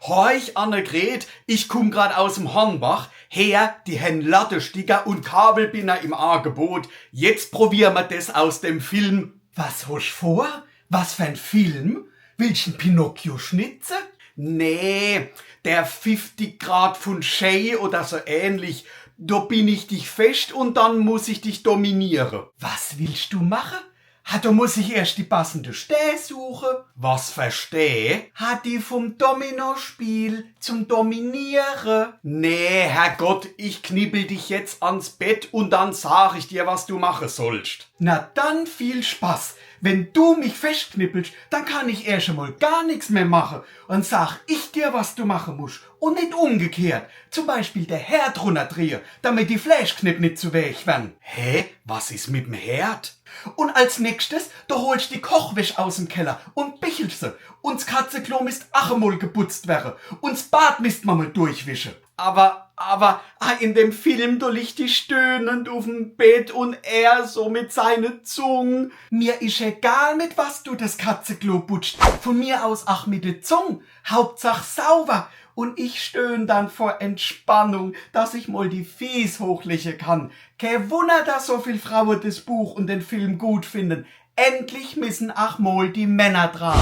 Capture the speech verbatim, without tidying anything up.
Horch, Annegret, ich kumm grad aus'm Hornbach. Her, die hen Lattesticker un Kabelbinner im Agebot. Jetzt probier mer des aus dem Film. Was hosch vor? Was fer'n Film? Willsch en Pinocchio schnitze? Nee, der fiftig Grad vun Shay oder so ähnlich. Do bind ich dich fescht un dann muss ich dich dominiere. Was willsch du mache? Ha, do muss ich erscht die passende Stää suche. Was fer Stää? Ha, die vum Dominospiel zum Dominiere. Nee, Herrgott, ich knippel dich jetzt ans Bett un dann sag ich dir, was du mache sollscht. Na dann viel Spaß. Wenn du mich feschtknippelsch, dann kann ich erscht emol gar nix mehr mache. Un sag ich dir, was du mache musch. Un nit umgekehrt. Zum Beispiel de Herd runnerdrehe, damit die Fläschknipp nit zu weech wern. Hä? Was is mit'm Herd? Un als nächstes, do holsch die Kochwäsch aus'm Keller un bichelsch se. Un 's Katzeklo misst ach emol geputzt werre. Un 's Bad misst mer mol durchwische. Aber, aber, ah, in dem Film, do liegt die stöhnend uf'm Bett un er so mit seine Zung. Mir isch egal, mit was du des Katzeklo putschst. Vun mir aus ach mit de Zung. Hauptsach sauber. Un ich stöhn dann vor Entspannung, dass ich mol die Fieß hochlege kann. Kä Wunner, dass so viel Fraue des Buch un den Film gut finden. Endlich missen ach mol die Männer dran.